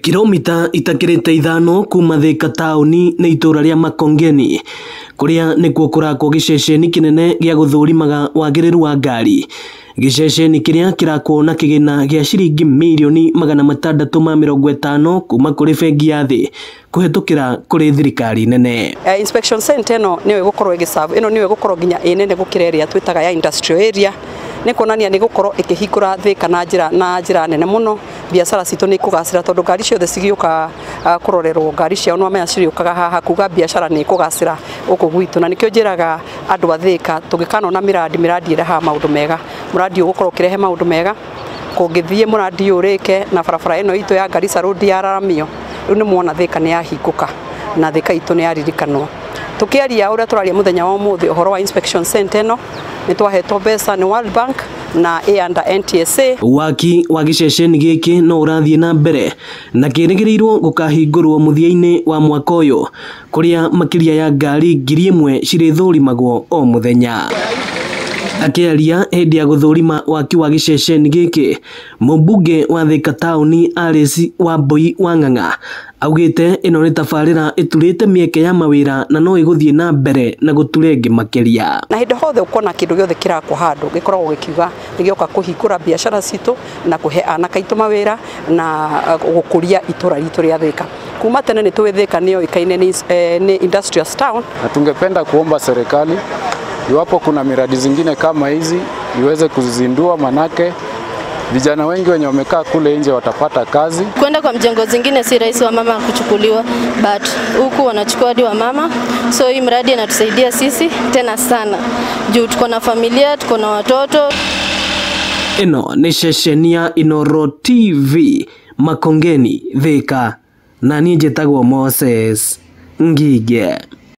Kilomita itakĩrĩte 5 kuma Thika taũni nĩ itũra rĩa Makongeni, kũrĩa nĩkuo kũrakwo gĩceceni kĩnene gĩa gũthũrimaga wagĩrĩru wa ngari. Gĩceceni kĩrĩa kĩrakwo na kĩgĩna gĩa ciringi mirioni 650 kuma kũrĩ bengi ya thĩ kũhetũkĩra kũrĩ thirikari nene. Inspection center ĩno nĩyo ĩgũkorwo ĩgĩserve, ĩno nĩyo ĩgũkorwo nginya ĩ nene gũkĩra ĩrĩa twĩtaga ya industrial area. Nĩ kuonania nĩ gũkorwo ĩkĩhingũra Thika na njĩra nene mũno. Biacara citũ nĩ ikũgacĩra tondũ ngari ciothe cigĩũka kũrorerwo ngari ciao no menya cirĩũkaga haha, kuga biacara nĩ ikũgacĩra gũkũ gwitũ. Na nĩkĩo njĩraga andũ a Thika tũngĩkanona mĩradi ĩrehaga maũndũ mega, mũradi ũgũkorwo ũkĩrehe maũndũ mega. Kũngĩthiĩ mũradi ũyũ ũrĩke na barabara ĩno itũ ya Garissa Road yararamio, rĩu nĩ muona Thika nĩ yahingũka na Thika itũ nĩ yaririkanwo. Tukiaria ũrĩa tũraria mũthenya wa ũmũthĩ ũhoro wa inspection center ĩno, nĩ twahetwo mbeca nĩ World Bank na A under NTSA. Waki wa gĩceceni gĩkĩ no ũrathiĩ na mbere na kĩrĩgĩrĩirwo gũkahingũrwo mũthia-inĩ wa mwaka ũyũ, kũrĩa makĩria ya ngari 1000 cirĩthũrimagwo o mũthenya. Akĩaria hĩndĩ ya gũthũrima waki wa gĩceceni gĩkĩ, mũmbunge wa Thika taũni Alice Wambui Wang'ang'a augĩte ĩno nĩ tabarĩra ĩturĩte mĩeke ya mawĩra na no ĩgũthiĩ na mbere na gũtura ĩngĩ makĩria. Na hĩndĩ hothe ũkona kĩndũ gĩothe kĩrakwo handũ gĩkoragwo gĩkiuga nĩ gĩoka kũhingũra biacara citũ na kũhe anake aitũ mawĩra na gũkũria itũra ritũ rĩa Thika. Kuma tene nĩ tũĩ Thika nĩyo ĩkaine nĩ industrial town. Na tungependa kuomba serikali iwapo kuna miradi zingine kama hizi iweze kuzizindua, manake vijana wengi wenye wamekaa kule nje watapata kazi. Kwenda kwa mjengo zingine si rahisi wa mama kuchukuliwa, but huku wanachukua hadi wa mama. So hii mradi inatusaidia sisi tena sana juu tuko na familia, tuko na watoto. Ĩno nĩ ceceni ya Inooro TV Makongeni, Thika, na niĩ njĩtagwo Moses Ngige.